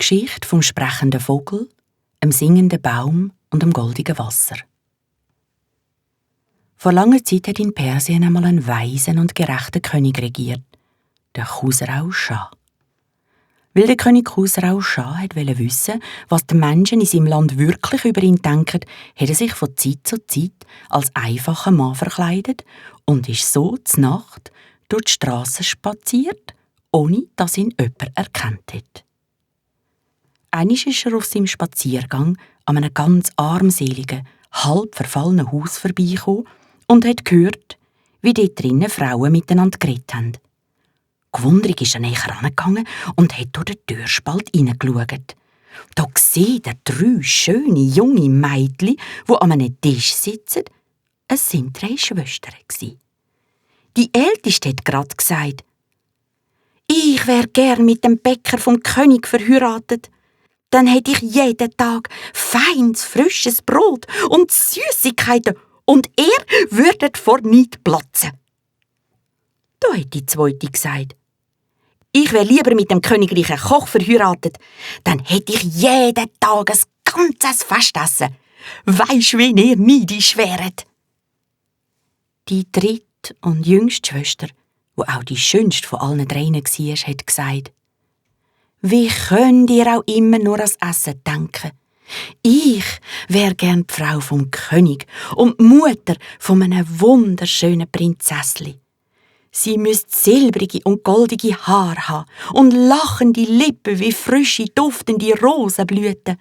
Geschichte vom sprechenden Vogel, dem singenden Baum und dem goldigen Wasser. Vor langer Zeit hat in Persien einmal ein weiser und gerechter König regiert, der Khusrau Schah. Weil der König Khusrau Schah wollte wissen, was die Menschen in seinem Land wirklich über ihn denken, hat er sich von Zeit zu Zeit als einfacher Mann verkleidet und ist so zur Nacht durch die Strassen spaziert, ohne dass ihn jemand erkannt hat. Einmal ist er auf seinem Spaziergang an einem ganz armseligen, halb verfallenen Haus vorbeigekommen und hat gehört, wie dort drinnen Frauen miteinander geredet haben. Gewundrig ist er näher herangegangen und hat durch den Türspalt hineingeschaut. Da sieht er 3 schöne junge Mädchen, die an einem Tisch sitzen. Es sind 3 Schwestern. Die Älteste hat gerade gesagt: «Ich wär gern mit dem Bäcker vom König verheiratet. Dann hätte ich jeden Tag feines, frisches Brot und Süßigkeiten und er würde vor Neid platzen.» Da hat die Zweite gesagt: «Ich wär lieber mit dem königlichen Koch verheiratet. Dann hätte ich jeden Tag ein ganzes Festessen. Weisst, wie ihr neidisch wäret.» Die dritte und jüngste Schwester, die auch die schönste von allen 3 war, hat gesagt: «Wie könnt ihr auch immer nur ans Essen denken? Ich wär gern die Frau vom König und die Mutter von einem wunderschönen Prinzessli. Sie müsste silbrige und goldige Haare haben und lachende Lippen wie frische, duftende Rosenblüten.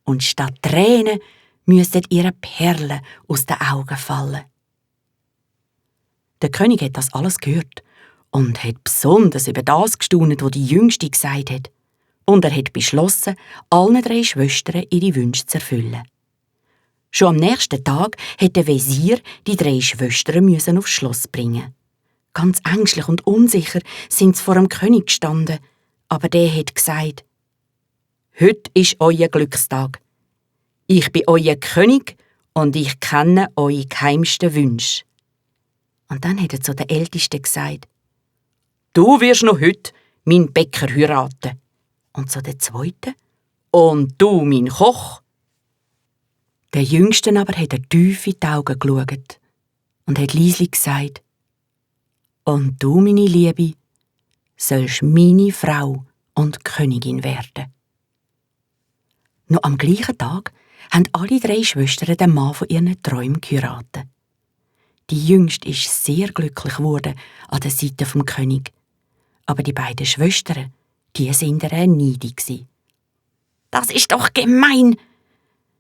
Und statt Tränen müssten ihre Perlen aus den Augen fallen.» Der König hat das alles gehört und hat besonders über das gestaunt, was die Jüngste gesagt hat. Und er hat beschlossen, allen 3 Schwestern ihre Wünsche zu erfüllen. Schon am nächsten Tag hat der Wesir die 3 Schwestern aufs Schloss bringen. Ganz ängstlich und unsicher sind sie vor dem König gestanden, aber der hat gesagt: «Heute ist euer Glückstag. Ich bin euer König und ich kenne eure geheimsten Wünsche.» Und dann hat er zu der Ältesten gesagt: «Du wirst noch heute meinen Bäcker heiraten.» Und zu der Zweiten: «Und du, mein Koch.» Der Jüngste aber hat er tief in die Augen geschaut und hat leise gesagt: «Und du, meine Liebe, sollst meine Frau und Königin werden.» Noch am gleichen Tag haben alle 3 Schwestern den Mann von ihren Träumen geheiratet. Die Jüngste ist sehr glücklich geworden an der Seite vom König. Aber die beiden Schwestern, die sind neidig. «Das ist doch gemein!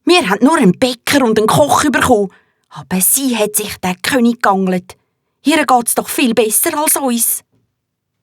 Wir haben nur einen Bäcker und einen Koch bekommen, aber sie hat sich den König geangelt. Ihr geht's doch viel besser als uns.»